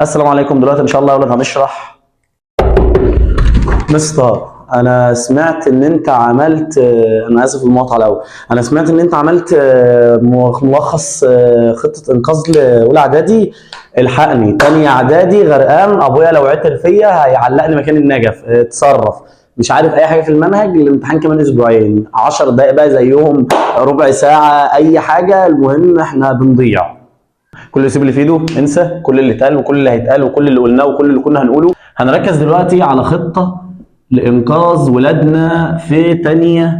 السلام عليكم. دلوقتي ان شاء الله يا اولاد هنشرح. مستر، انا سمعت ان انت عملت، انا اسف المقاطعة الاول، انا سمعت ان انت عملت ملخص خطه انقاذ لاولى اعدادي. الحقني، تانية اعدادي غرقان، ابويا لو عتل فيا هيعلقني مكان النجف. اتصرف، مش عارف اي حاجة في المنهج، الامتحان كمان اسبوعين. 10 دقايق بقى زيهم، ربع ساعه، اي حاجه، المهم احنا بنضيع. كل اللي سيب اللي في ايده، انسى كل اللي اتقال وكل اللي هيتقال وكل اللي قلناه وكل اللي كنا هنقوله. هنركز دلوقتي على خطة لإنقاذ ولادنا في تانية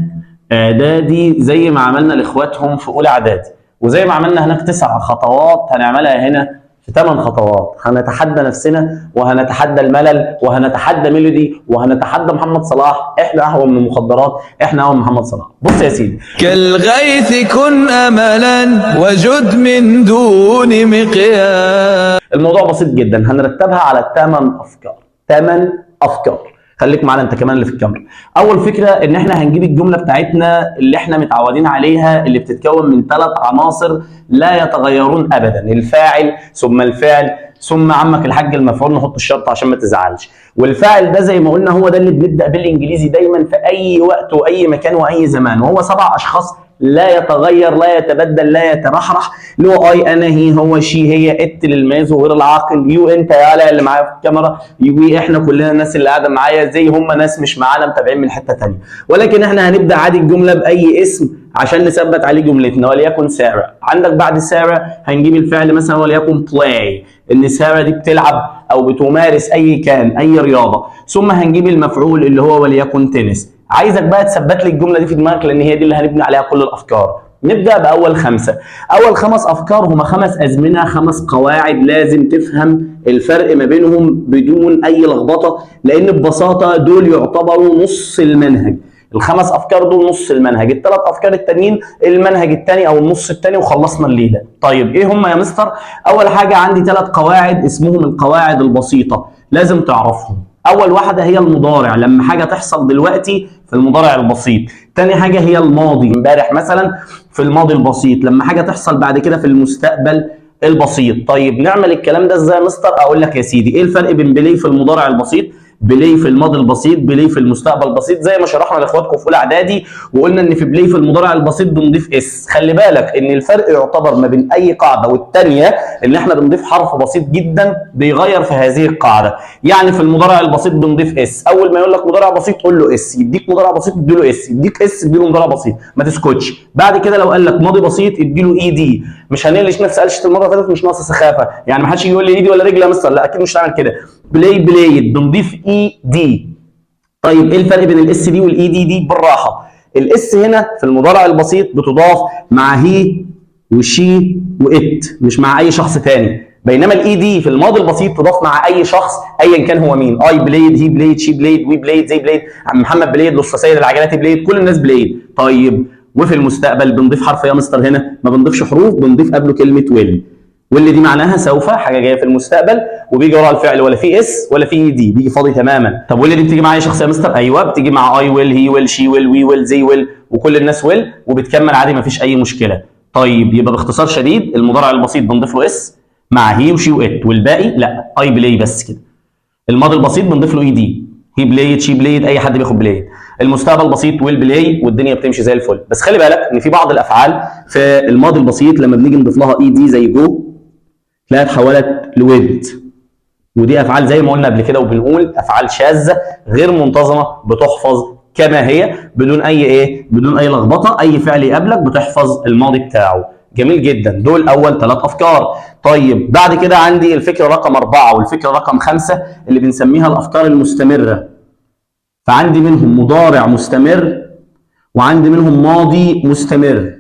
إعدادي، زي ما عملنا لإخواتهم في أولى إعدادي، وزي ما عملنا هناك 9 خطوات هنعملها هنا في 8 خطوات. هنتحدى نفسنا وهنتحدى الملل وهنتحدى ميلودي وهنتحدى محمد صلاح. احنا اهون من المخدرات، احنا اهون من محمد صلاح. بص يا سيدي، كالغيث كن أملا وجد من دون مقياس. الموضوع بسيط جدا، هنرتبها على 8 افكار، 8 افكار. خليك معانا انت كمان اللي في الكاميرا. اول فكرة ان احنا هنجيب الجملة بتاعتنا اللي احنا متعودين عليها، اللي بتتكون من 3 عناصر لا يتغيرون ابدا: الفاعل ثم الفعل ثم عمك الحاج المفعول، نحط الشرط عشان ما تزعلش. والفاعل ده زي ما قلنا هو ده اللي بنبدا بالانجليزي دايما في اي وقت واي مكان واي زمان، وهو 7 اشخاص لا يتغير، لا يتبدل، لا يترحرح، اللي هو I انا، he هو، she هي، it للميز وغير العاقل، you انت يا اللي معايا في الكاميرا، we احنا كلنا الناس اللي قاعدة معايا، they هم ناس مش معانا متابعين من حتة ثانيه. ولكن احنا هنبدا عادي الجملة باي اسم عشان نثبت عليه جملتنا، وليكن ساره. عندك بعد ساره هنجيب الفعل مثلا وليكن play، ان ساره دي بتلعب او بتمارس اي كان اي رياضه، ثم هنجيب المفعول اللي هو وليكن تنس. عايزك بقى تثبت لي الجملة دي في دماغك لان هي دي اللي هنبني عليها كل الافكار. نبدا باول خمسه. اول 5 افكار هما 5 ازمنه، 5 قواعد لازم تفهم الفرق ما بينهم بدون اي لخبطه، لان ببساطة دول يعتبروا نص المنهج. الخمس افكار دول نص المنهج، الثلاث افكار التانيين المنهج الثاني او النص الثاني، وخلصنا الليله. طيب ايه هم يا مستر؟ اول حاجة عندي 3 قواعد اسمهم القواعد البسيطه، لازم تعرفهم. اول واحدة هي المضارع، لما حاجة تحصل دلوقتي في المضارع البسيط. تاني حاجة هي الماضي، امبارح مثلا في الماضي البسيط. لما حاجة تحصل بعد كده في المستقبل البسيط. طيب نعمل الكلام ده ازاي يا مستر؟ اقول لك يا سيدي، ايه الفرق بين play في المضارع البسيط، play في الماضي البسيط، play في المستقبل البسيط؟ زي ما شرحنا لاخواتكم في اولى اعدادي وقلنا ان في play في المضارع البسيط بنضيف s. خلي بالك ان الفرق يعتبر ما بين اي قاعدة والثانية ان احنا بنضيف حرف بسيط جدا بيغير في هذه القاعده. يعني في المضارع البسيط بنضيف s. اول ما يقول لك مضارع بسيط قول له s، يديك مضارع بسيط اديله s، يديك s اديله مضارع بسيط، ما تسكتش. بعد كده لو قال لك ماضي بسيط اديله ed. مش هنقلش نفس قلشه المرة اللي فاتت، مش ناقصه سخافه، يعني ما حدش يقول لي ايدي ولا رجلي يا مستر، لا اكيد مش هنعمل كده. play played بنضيف ed. طيب ايه الفرق بين ال s دي وال ed دي؟ بالراحه، ال s هنا في المضارع البسيط بتضاف مع he و she و it، مش مع اي شخص تاني، بينما ال ed في الماضي البسيط تضاف مع اي شخص ايا كان هو مين: I played، he played، she played، we played، they played، عم محمد played، الاستاذ سيد العجلاتي played، كل الناس played. طيب وفي المستقبل بنضيف حرف يا مستر؟ هنا ما بنضيفش حروف، بنضيف قبله كلمة will. واللي دي معناها سوف، حاجة جاية في المستقبل، وبيجي وراها الفعل ولا في s ولا في ed، بيجي فاضي تماما. طب will دي بتيجي مع اي شخص يا مستر؟ ايوه، بتيجي مع I will، he will، she will، we will، they will، وكل الناس will، وبتكمل عادي ما فيش اي مشكله. طيب يبقى باختصار شديد المضارع البسيط بنضيف له s مع he و she و it، والباقي لا، I play بس كده. الماضي البسيط بنضيف له ed، he played، she played، اي حد بياخد played. المستقبل بسيط will play، والدنيا بتمشي زي الفل. بس خلي بالك ان في بعض الافعال في الماضي البسيط لما بنيجي نضيف لها ed زي go تلاقيها اتحولت ل went، ودي افعال زي ما قلنا قبل كده وبنقول افعال شاذة غير منتظمه، بتحفظ كما هي بدون اي ايه؟ بدون اي لخبطه. اي فعل يقابلك بتحفظ الماضي بتاعه. جميل جدا، دول اول 3 افكار. طيب بعد كده عندي الفكرة رقم 4 والفكرة رقم 5 اللي بنسميها الافكار المستمره. فعندي منهم مضارع مستمر وعندي منهم ماضي مستمر.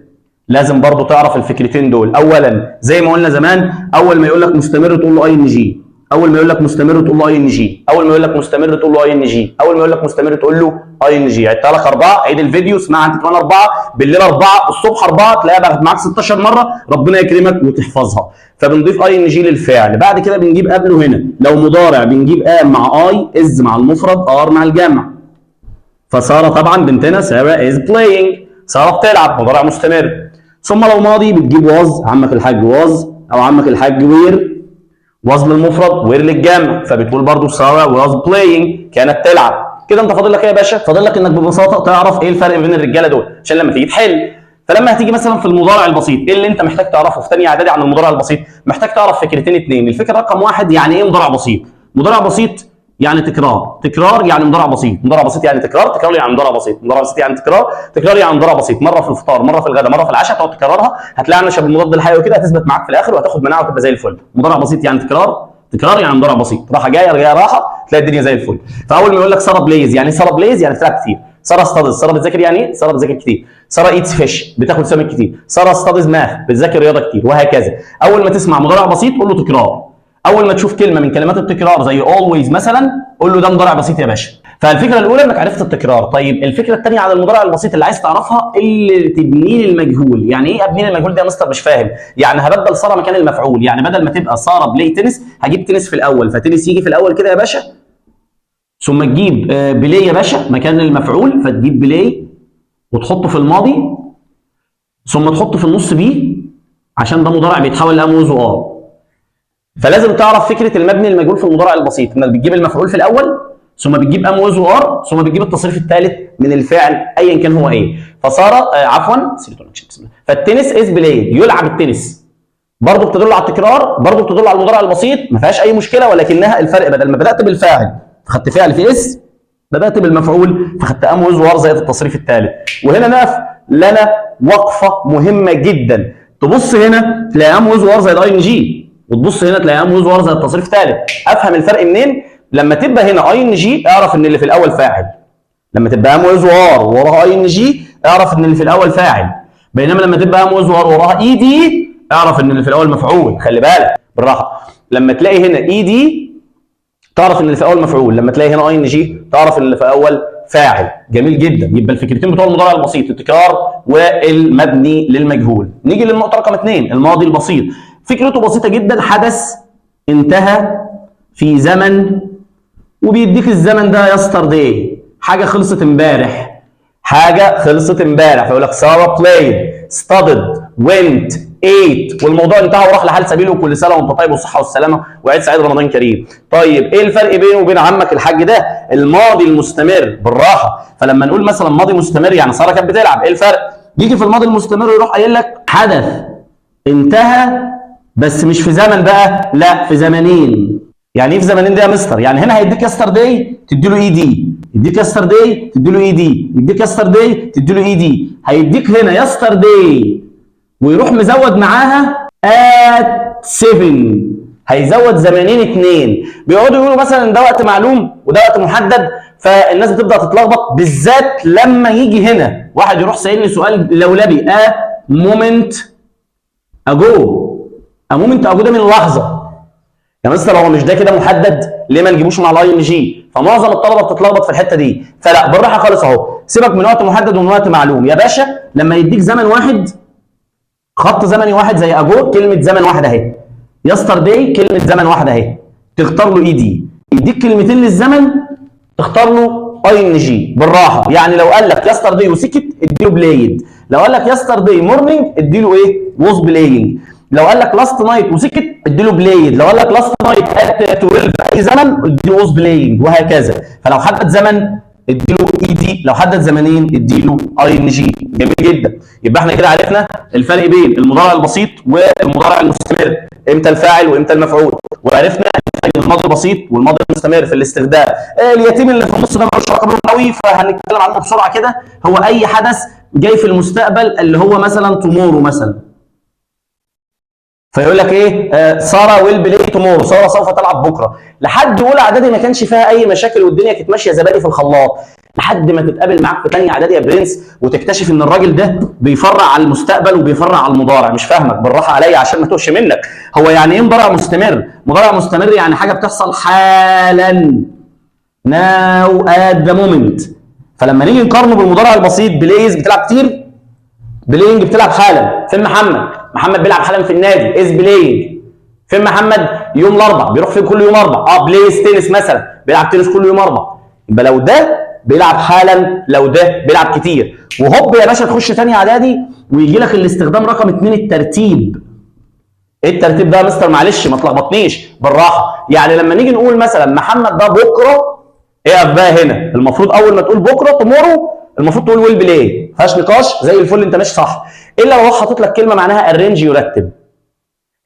لازم برضو تعرف الفكرتين دول. اولا زي ما قلنا زمان، اول ما يقول لك مستمر تقول له ing، اول ما يقول لك مستمر تقول له ing، اول ما يقول لك مستمر تقول له ing، اول ما يقول لك مستمر تقول له ing. عدتها لك 4، عيد الفيديو، اسمعها انت كمان 4، بالليل 4، الصبح 4، تلاقيها بقت معاك 16 مره، ربنا يكرمك وتحفظها. فبنضيف ing للفعل. بعد كده بنجيب قبله هنا لو مضارع بنجيب am مع I، is مع المفرد، are مع الجمع. فساره طبعا بنتنا، ساره is playing، ساره بتلعب، مضارع مستمر. ثم لو ماضي بتجيب was، عمك الحاج was او عمك الحاج were، was للمفرد، were للجمع، فبتقول برضو ساره was playing، كانت تلعب. كده انت فاضل لك ايه يا باشا؟ فاضل لك انك ببساطة تعرف ايه الفرق بين الرجالة دول عشان لما تيجي تحل. فلما هتيجي مثلا في المضارع البسيط، ايه اللي انت محتاج تعرفه في ثانية اعدادي عن المضارع البسيط؟ محتاج تعرف فكرتين اتنين. الفكرة رقم واحد، يعني ايه مضارع بسيط؟ مضارع بسيط يعني تكرار، تكرار يعني مضارع بسيط، مضارع بسيط يعني تكرار، تكرار يعني مضارع بسيط، مضارع بسيط يعني تكرار، تكرار يعني مضارع بسيط. مرة في الفطار، مرة في الغداء، مرة في العشاء، تقعد تكررها، هتلاقي عامله شبه المضاد الحيوي كده، هتثبت معاك في الاخر وهتاخد مناعة وتبقى زي الفل. مضارع بسيط يعني تكرار، تكرار يعني مضارع بسيط، راحة جاية جاية راحه، تلاقي الدنيا زي الفل. فاول ما يقول لك ساره plays، يعني ساره plays يعني بتلعب كتير. ساره studies، ساره بتذاكر، يعني ايه؟ ساره بتذاكر كتير. ساره eats fish، بتاكل سمك كتير. ساره studies math، بتذاكر رياضة كتير، وهكذا. اول ما تسمع مضارع بسيط قول له تكرار. اول ما تشوف كلمة من كلمات التكرار زي always مثلا قول له ده مضارع بسيط يا باشا. فالفكرة الاولى انك عرفت التكرار. طيب الفكرة الثانية على المضارع البسيط اللي عايز تعرفها، اللي تبنيه للمجهول. يعني ايه ابني للمجهول ده يا مستر؟ مش فاهم. يعني هبدل ساره مكان المفعول، يعني بدل ما تبقى ساره play tennis هجيب تنس في الاول، فتنس يجي في الاول كده يا باشا، ثم تجيب play يا باشا مكان المفعول، فتجيب play وتحطه في الماضي، ثم تحطه في النص be عشان ده مضارع بيتحول ل am و is و are. فلازم تعرف فكرة المبني المجهول في المضارع البسيط، انك بتجيب المفعول في الاول، ثم بتجيب am و is و are، ثم بتجيب التصريف الثالث من الفعل ايا كان هو ايه. فساره عفوا، بسم الله، فال tennis is played، يلعب التنس، برضه بتدل على التكرار، برضه بتدل على المضارع البسيط، ما فيهاش اي مشكله، ولكنها الفرق بدل ما بدات بالفاعل فخدت فعل في s، بدات بالمفعول فخدت am و is و are زائد التصريف الثالث. وهنا نقف لنا وقفه مهمة جدا. تبص هنا تلاقي am و is و are زائد ing، وتبص هنا تلاقي am و is و are زائد التصريف الثالث. افهم الفرق منين؟ لما تبقى هنا ing اعرف ان اللي في الاول فاعل. لما تبقى am و is و are وراها ing اعرف ان اللي في الاول فاعل. بينما لما تبقى am و is و are وراها ed اعرف ان اللي في الاول مفعول. خلي بالك بالراحه، لما تلاقي هنا ed تعرف ان اللي في الاول مفعول، لما تلاقي هنا ing تعرف ان اللي في الاول فاعل. جميل جدا. يبقى الفكرتين بتوع المضارع البسيط التكرار والمبني للمجهول. نيجي للنقطة رقم اثنين، الماضي البسيط. فكرته بسيطة جدا، حدث انتهى في زمن وبيديك الزمن ده، yesterday، حاجة خلصت امبارح، حاجة خلصت امبارح. فيقول لك ساره played، studied، went، ate، والموضوع انتهى وراح لحال سبيله، وكل سنة وانت طيب والصحة والسلامة وعيد سعيد رمضان كريم. طيب ايه الفرق بينه وبين عمك الحاج ده الماضي المستمر؟ بالراحه. فلما نقول مثلا ماضي مستمر يعني ساره كانت بتلعب، ايه الفرق؟ يجي في الماضي المستمر يروح قايل لك حدث انتهى بس مش في زمن بقى، لا في زمنين. يعني ايه في زمنين ده يا مستر؟ يعني هنا هيديك yesterday تدي له ed، يديك yesterday تدي له ed، يديك yesterday تدي له ed. هيديك هنا yesterday ويروح مزود معاها at 7، هيزود زمنين اتنين. بيقعدوا يقولوا مثلا ده وقت معلوم وده وقت محدد، فالناس بتبدا تتلخبط، بالذات لما يجي هنا واحد يروح سائلني سؤال لولبي، a moment ago. a moment ago ده من لحظه. يا مستر هو مش ده كده محدد؟ ليه ما نجيبوش مع ال ing؟ فمعظم الطلبة بتتلخبط في الحتة دي. فلا، بالراحة خالص اهو، سيبك من وقت محدد ومن وقت معلوم يا باشا. لما يديك زمن واحد، خط زمني واحد زي ago، كلمة زمن واحدة اهي، yesterday كلمة زمن واحدة اهي، تختار له ed. يديك كلمتين للزمن تختار له ing. بالراحه، يعني لو قال لك yesterday وسكت اديله played، لو قال لك yesterday morning اديله ايه؟ was playing. لو قال لك last night وسكت اديله played، لو قال لك last night at 12 اي زمن اديله was playing، وهكذا. فلو حدد زمن اديله ed، لو حدد زمنين اديله ing. جميل جدا. يبقى احنا كده عرفنا الفرق بين المضارع البسيط والمضارع المستمر، امتى الفاعل وامتى المفعول، وعرفنا الفرق بين الماضي البسيط والماضي المستمر في الاستخدام. اليتيم اللي في النص ده ملوش علاقة بيهم قوي، فهنتكلم عنه بسرعة كده. هو اي حدث جاي في المستقبل اللي هو مثلا tomorrow مثلا، فيقول لك ايه؟ ساره will play tomorrow، ساره سوف تلعب بكره. لحد اولى اعدادي ما كانش فيها اي مشاكل والدنيا كانت ماشية زبادي في الخلاط، لحد ما تتقابل معاك في ثانية اعدادي يا برنس وتكتشف ان الراجل ده بيفرع على المستقبل وبيفرع على المضارع. مش فاهمك، بالراحة عليا عشان ما توهش منك. هو يعني ايه مضارع مستمر؟ مضارع مستمر يعني حاجة بتحصل حالا، now at the moment. فلما نيجي نقارنه بالمضارع البسيط، plays بتلعب كتير، playing بتلعب حالا. فين محمد؟ محمد بيلعب حالا في النادي، is playing. فين محمد؟ يوم الاربع، بيروح فين كل يوم اربع؟ Plays tennis مثلا، بيلعب تنس كل يوم اربع. يبقى لو ده بيلعب حالا، لو ده بيلعب كتير. وهوب يا باشا تخش تاني اعدادي ويجي لك الاستخدام رقم اثنين، الترتيب. ايه الترتيب ده يا مستر؟ معلش ما تلخبطنيش، بالراحه. يعني لما نيجي نقول مثلا محمد ده بكره، اقف بقى هنا، المفروض اول ما تقول بكره tomorrow المفروض تقول will play، فيهاش نقاش، زي الفل، انت ماشي صح. الا لو هو حاطط لك كلمة معناها arrange يرتب،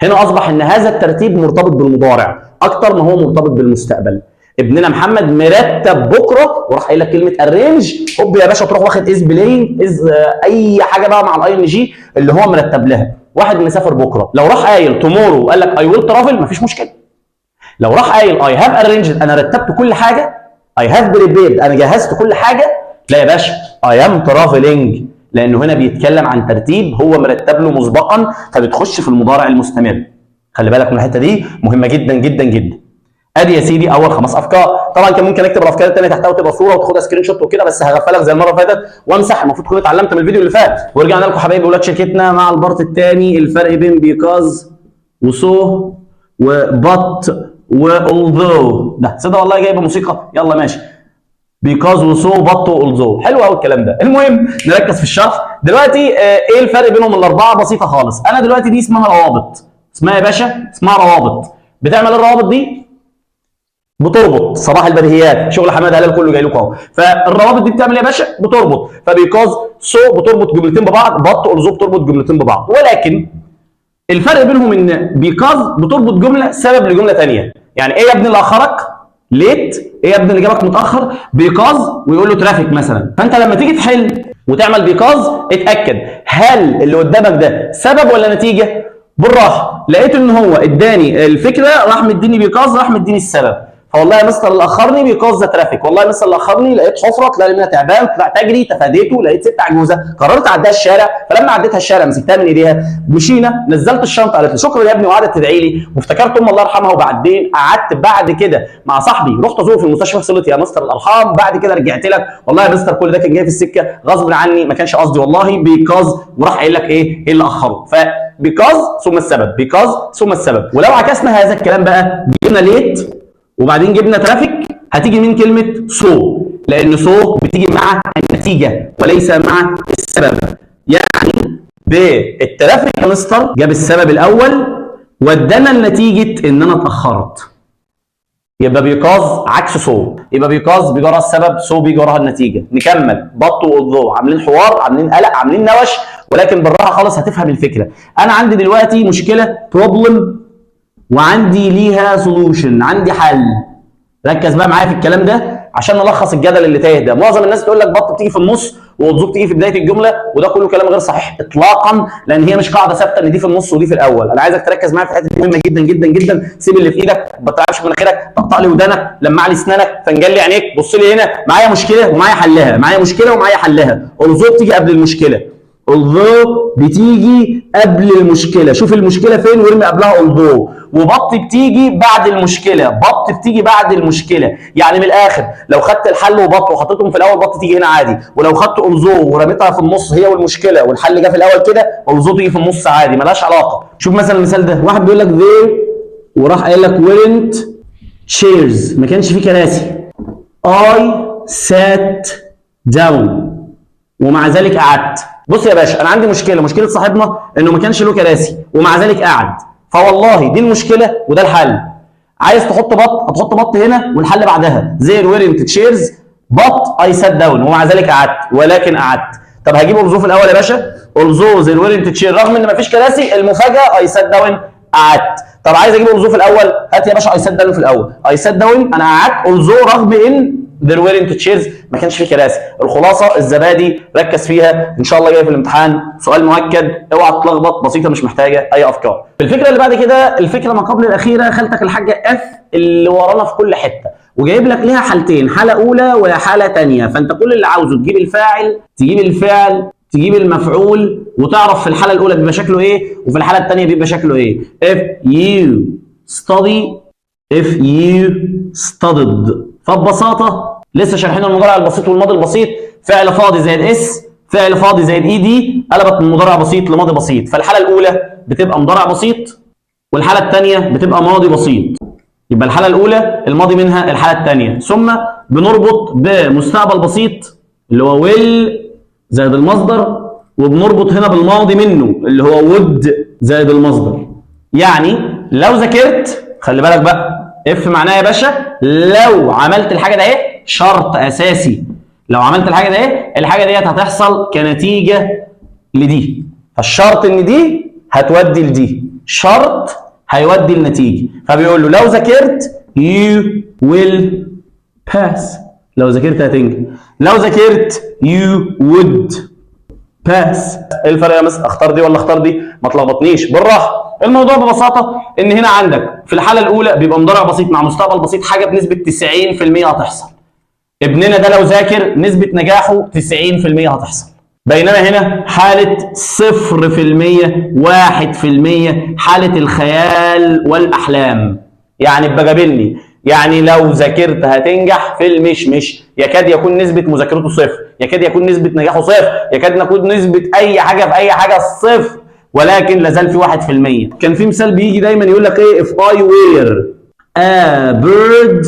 هنا اصبح ان هذا الترتيب مرتبط بالمضارع اكتر ما هو مرتبط بالمستقبل. ابننا محمد مرتب بكره وراح قايل لك كلمة arrange، هوب يا باشا تروح واخد is playing is اي حاجة بقى مع ال ing اللي هو مرتب لها. واحد مسافر بكره، لو راح قايل tomorrow وقال لك I will travel مفيش مشكله. لو راح قايل I have arranged انا رتبت كل حاجه، I have prepared انا جهزت كل حاجه، لا يا باشا I am traveling، لانه هنا بيتكلم عن ترتيب هو مرتب له مسبقا، فبتخش في المضارع المستمر. خلي بالك من الحتة دي، مهمة جدا جدا جدا. ادي يا سيدي اول خمس افكار. طبعا كان ممكن اكتب الافكار الثانية تحتها وتبقى صوره وتاخدها screenshot وكده، بس هغفلك زي المرة اللي فاتت وامسح. المفروض تكون اتعلمت من الفيديو اللي فات. ورجعنا لكم حبايبي ولاد شركتنا مع ال part الثاني، الفرق بين because و so و but و although. ده صدق والله جايبه موسيقى، يلا ماشي. because و so but و although، حلو قوي الكلام ده. المهم نركز في الشرح دلوقتي. ايه الفرق بينهم الاربعه؟ بسيطة خالص. انا دلوقتي دي اسمها روابط، اسمها يا باشا اسمها روابط. بتعمل الروابط دي بتربط، صباح البديهيات، شغل حمادة هلال كله جاي لكم اهو. فالروابط دي بتعمل ايه يا باشا؟ بتربط. ف because so بتربط جملتين ببعض، but although بتربط جملتين ببعض، ولكن الفرق بينهم ان because بتربط جملة سبب لجملة ثانيه. يعني ايه يا ابني اللي اخرك؟ late. ايه يا ابني اللي جابك متاخر؟ because، ويقول له traffic مثلا. فانت لما تيجي تحل وتعمل because اتاكد هل اللي قدامك ده سبب ولا نتيجه. بالراحه، لقيت ان هو اداني الفكره، راح مديني because، راح مديني السبب. فوالله يا مستر اللي اخرني because the traffic، والله يا مستر اللي اخرني لقيت حفره طلع لي منها تعبان، طلعت اجري تفاديته، لقيت ست عجوزه قررت اعديها الشارع، فلما عديتها الشارع مسكتها من ايديها مشينا، نزلت الشنطه، قالت لي شكرا يا ابني وقعدت تدعي لي، وافتكرت ام الله يرحمها. وبعدين قعدت بعد كده مع صاحبي، رحت ازوره في المستشفى في صله يا مستر الارحام، بعد كده رجعت لك والله يا مستر كل ده كان جاي في السكة غصب عني ما كانش قصدي والله because، وراح قايل لك ايه اللي اخره. ف because ثم السبب، because ثم السبب. ولو عكسنا هذا الكلام بقى، جبنا late وبعدين جبنا traffic، هتيجي من كلمة so، لان so بتيجي مع النتيجة وليس مع السبب. يعني بال traffic يا مستر جاب السبب الاول وادانا النتيجة ان انا اتاخرت. يبقى because عكس so، يبقى because بيجي وراها السبب، so بيجي وراها النتيجه. نكمل but و although، عاملين حوار، عاملين قلق، عاملين نوش، ولكن بالراحة خالص هتفهم الفكره. انا عندي دلوقتي مشكلة problem وعندي ليها solution، عندي حل. ركز بقى معايا في الكلام ده عشان نلخص الجدل اللي تايه ده. معظم الناس تقول لك but بتيجي في النص و although بتيجي في بداية الجمله، وده كله كلام غير صحيح اطلاقا، لان هي مش قاعدة ثابتة ان دي في النص ودي في الاول. انا عايزك تركز معايا في الحتة دي، مهمة جدا جدا جدا. سيب اللي في ايدك، ما تلعبش مناخيرك، طقطق لي ودانك، لمع لي اسنانك، فنجل لي عينيك، بص لي هنا. معايا مشكلة ومعايا حلها، معايا مشكلة ومعايا حلها. although بتيجي قبل المشكله، although بتيجي قبل المشكله، شوف المشكلة فين وارمي قبلها although. و but بتيجي بعد المشكله، but بتيجي بعد المشكله. يعني من الاخر لو خدت الحل و but وحطيتهم في الاول، but تيجي هنا عادي، ولو خدت although ورميتها في النص هي والمشكلة والحل جه في الاول كده، although تيجي في النص عادي، ملهاش علاقه. شوف مثلا المثال ده، واحد بيقول لك there وراح قايل لك weren't chairs، ما كانش فيه كراسي، I sat down ومع ذلك قعدت. بص يا باشا، انا عندي مشكله، مشكلة صاحبنا انه ما كانش له كراسي ومع ذلك قعد، فوالله دي المشكلة وده الحل. عايز تحط but هتحط but هنا والحل بعدها، there weren't chairs but I sat down ومع ذلك قعدت، ولكن قعدت. طب هجيب although في الاول يا باشا، although there weren't chair رغم ان مفيش كراسي، المفاجاة I sat down قعدت. طب عايز اجيب although في الاول، هات يا باشا I sat down في الاول، I sat down انا قعدت، although رغم ان there weren't chairs ما كانش في كراسي. الخلاصة الزبادي ركز فيها، ان شاء الله جاي في الامتحان سؤال مؤكد، اوعى تتلخبط، بسيطة مش محتاجه اي افكار. الفكرة اللي بعد كده، الفكرة ما قبل الاخيره، خالتك الحاجة if اللي ورانا في كل حته، وجايب لك ليها حالتين، حاله اولى وحاله ثانيه. فانت كل اللي عاوزه تجيب الفاعل، تجيب الفعل، تجيب المفعول، وتعرف في الحالة الاولى بيبقى شكله ايه وفي الحالة الثانية بيبقى شكله ايه. if you study، if you studied. فببساطه لسه شارحين المضارع البسيط والماضي البسيط، فعل فاضي زائد s، فعل فاضي زائد ed، قلبت من مضارع بسيط لماضي بسيط. فالحاله الاولى بتبقى مضارع بسيط والحالة الثانية بتبقى ماضي بسيط. يبقى الحالة الاولى الماضي منها الحالة الثانيه، ثم بنربط بمستقبل بسيط اللي هو will زائد المصدر، وبنربط هنا بالماضي منه اللي هو would زائد المصدر. يعني لو ذاكرت، خلي بالك بقى، if معناها يا باشا لو عملت الحاجة ده ايه، شرط اساسي. لو عملت الحاجة ده ايه، الحاجة ديت هتحصل كنتيجة لدي. فالشرط ان دي هتودي لدي، شرط هيودي النتيجه. فبيقول له لو ذاكرت you will pass، لو ذاكرت هتنجح. لو ذاكرت you would pass. ايه الفرق يا مستر؟ اختار دي ولا اختار دي؟ ما تلخبطنيش، بالراحه. الموضوع ببساطة ان هنا عندك في الحالة الاولى بيبقى مضارع بسيط مع مستقبل بسيط، حاجة بنسبة 90% هتحصل. ابننا ده لو ذاكر نسبه نجاحه 90% هتحصل. بينما هنا حالة 0%، 1%، حالة الخيال والأحلام. يعني بجابلني، يعني لو ذاكرت هتنجح في المشمش، يكاد يكون نسبة مذاكرته صفر، يكاد يكون نسبة نجاحه صفر، يكاد يكون نسبة أي حاجة في أي حاجة صفر، ولكن لازال في 1%. كان في مثال بيجي دايما يقول لك ايه؟ if I were a bird.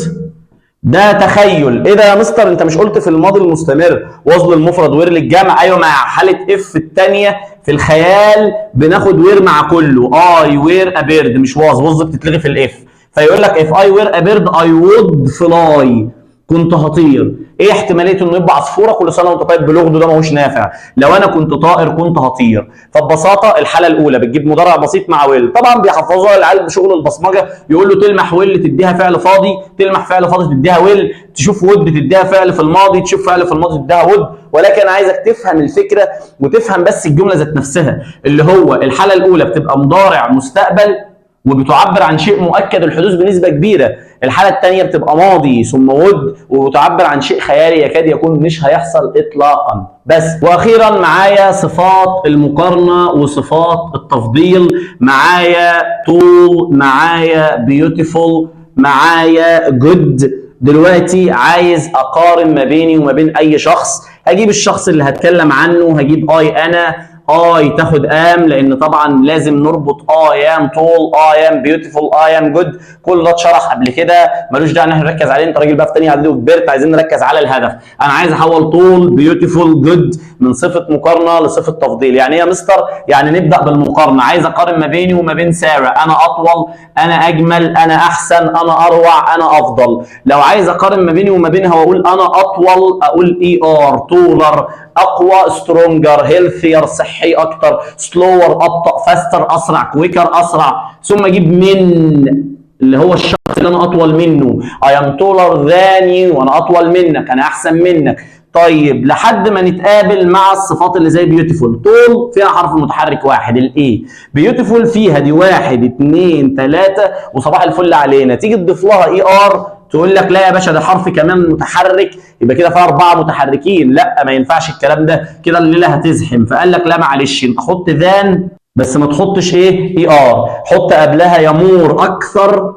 ده تخيل. ايه ده يا مستر؟ انت مش قلت في الماضي المستمر was للمفرد were للجمع؟ ايوه، مع حاله if الثانية في الخيال بناخد were مع كله. I were a bird مش was، was بتتلغي في ال if. فيقول لك if I were a bird I would fly، كنت هطير. ايه احتمالية انه يبقى عصفوره؟ كل سنة وانت طيب، بلغده ده ماهوش نافع. لو انا كنت طائر كنت هطير. فببساطه الحالة الاولى بتجيب مضارع بسيط مع will. طبعا بيحفظوها العيال بشغل البصمجه، يقول له تلمح will تديها فعل فاضي، تلمح فعل فاضي تديها will، تشوف would تديها فعل في الماضي، تشوف فعل في الماضي تديها would. ولكن انا عايزك تفهم الفكرة وتفهم بس الجملة ذات نفسها، اللي هو الحالة الاولى بتبقى مضارع مستقبل وبتعبر عن شيء مؤكد الحدوث بنسبة كبيره. الحالة الثانية بتبقى ماضي ثم would وبتعبر عن شيء خيالي يكاد يكون مش هيحصل اطلاقا. بس واخيرا معايا صفات المقارنة وصفات التفضيل. معايا tall، معايا beautiful، معايا good. دلوقتي عايز اقارن ما بيني وما بين اي شخص، هجيب الشخص اللي هتكلم عنه، هجيب I، انا. I تاخد am، لان طبعا لازم نربط I am tall، I am beautiful، I am good. كل ده اتشرح قبل كده، ملوش داعي ان احنا نركز عليه. انت راجل بقى في تانية اعدادي وكبرت، عايزين نركز على الهدف. انا عايز احول tall، beautiful، good من صفة مقارنة لصفة تفضيل. يعني ايه يا مستر؟ يعني نبدا بالمقارنه. عايز اقارن ما بيني وما بين ساره، انا اطول، انا اجمل، انا احسن، انا اروع، انا افضل. لو عايز اقارن ما بيني وما بينها واقول انا اطول، اقول er، taller. اقوى stronger، healthier صحي اكتر، slower ابطا، faster اسرع، quicker اسرع. ثم اجيب من اللي هو الشخص اللي انا اطول منه، I am taller than you، انا اطول منك، انا احسن منك. طيب، لحد ما نتقابل مع الصفات اللي زي beautiful. tall فيها حرف متحرك واحد ال A، beautiful فيها دي واحد اتنين تلاتة وصباح الفل علينا. تيجي تضيف لها er، تقول لك لا يا باشا، ده حرف كمان متحرك، يبقى كده فيها اربعة متحركين. لا، ما ينفعش الكلام ده، كده الليلة هتزحم. فقال لك لا معلش، انت حط than بس ما تحطش ايه؟ er. حط قبلها يا more اكثر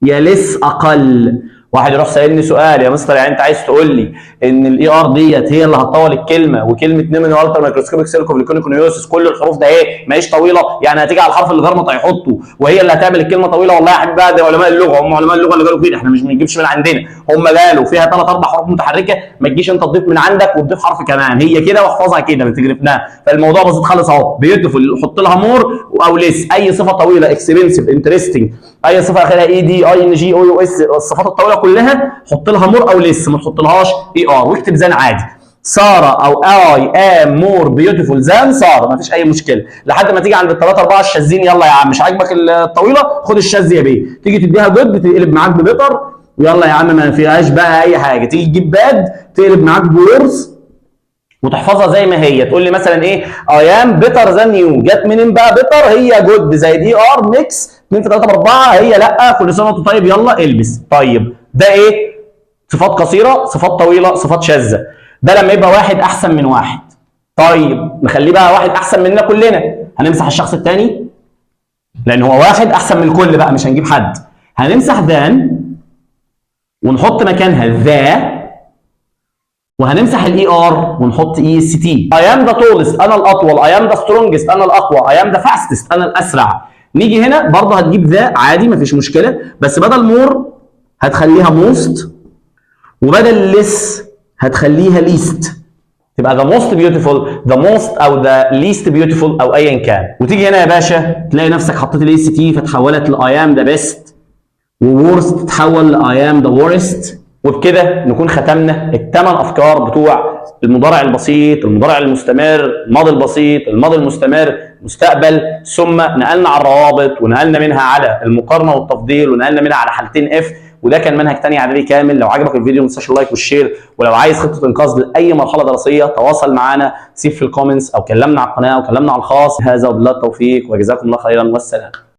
يا less اقل. واحد يروح سالني سؤال: يا مستر، يعني انت عايز تقول لي ان ال er ديت هي اللي هتطول الكلمه؟ وكلمه pneumonia، ultra microscopic، silico، leukonychoneurosis، كل الحروف ده ايه؟ ما هيش طويله؟ يعني هتيجي على الحرف اللي غير هيحطه وهي اللي هتعمل الكلمة طويله؟ والله يا حبيبي بقى ده علماء اللغه، هم علماء اللغة اللي قالوا كده، احنا مش بنجيبش من عندنا. هم قالوا فيها ثلاث اربع حروف متحركه، ما تجيش انت تضيف من عندك وتضيف حرف كمان. هي كده واحفظها كده، ما تجرفناها. فالموضوع بسيط خالص اهو. beautiful حط لها more او less. اي صفة طويله، expensive، interesting، اي صفة اخرها ed، ing، o، u، s، الصفات الطويلة كلها حط لها more او less، ما تحطلهاش er، واكتب than عادي. ساره او I am more beautiful than ساره، ما فيش اي مشكله. لحد ما تيجي عند الثلاثة اربعة الشاذين. يلا يا عم، مش عاجبك الطويله؟ خد الشاذ يا بيه. تيجي تديها good تقلب معاك ب better. يلا يا عم، ما فيهاش بقى اي حاجه. تيجي تجيب bad تقلب معاك ب worse، وتحفظها زي ما هي. تقول لي مثلا ايه؟ I am better than you. جت منين بقى better؟ هي good زائد er mix 2 في 3 ب 4. هي لا، كل سنة وانت طيب، يلا البس. طيب، ده ايه؟ صفات قصيره، صفات طويله، صفات شاذه. ده لما يبقى واحد احسن من واحد. طيب، نخليه بقى واحد احسن مننا كلنا. هنمسح الشخص الثاني لان هو واحد احسن من الكل بقى، مش هنجيب حد. هنمسح than ونحط مكانها the، وهنمسح ال er ونحط est. I am the tallest، انا الاطول. I am the strongest، انا الاقوى. I am the fastest، انا الاسرع. نيجي هنا برضه هتجيب the عادي، مفيش مشكله، بس بدل more هتخليها most، وبدل less هتخليها least. تبقى the most beautiful، the most او the least beautiful او ايا كان. وتيجي هنا يا باشا تلاقي نفسك حطيت ال est فتحولت ل I am the best، و worst تتحول ل I am the worst. وبكده نكون ختمنا الثمان افكار بتوع المضارع البسيط، المضارع المستمر، الماضي البسيط، الماضي المستمر، مستقبل، ثم نقلنا على الروابط ونقلنا منها على المقارنة والتفضيل ونقلنا منها على حالتين if. وده كان منهج تاني اعدادي كامل. لو عجبك الفيديو ما تنساش ال like وال share، ولو عايز خطه انقاذ لاي مرحلة دراسية تواصل معانا، سيب في ال comments او كلمنا على القناة او كلمنا على الخاص. هذا وبالله التوفيق وجزاكم الله خيرا والسلام.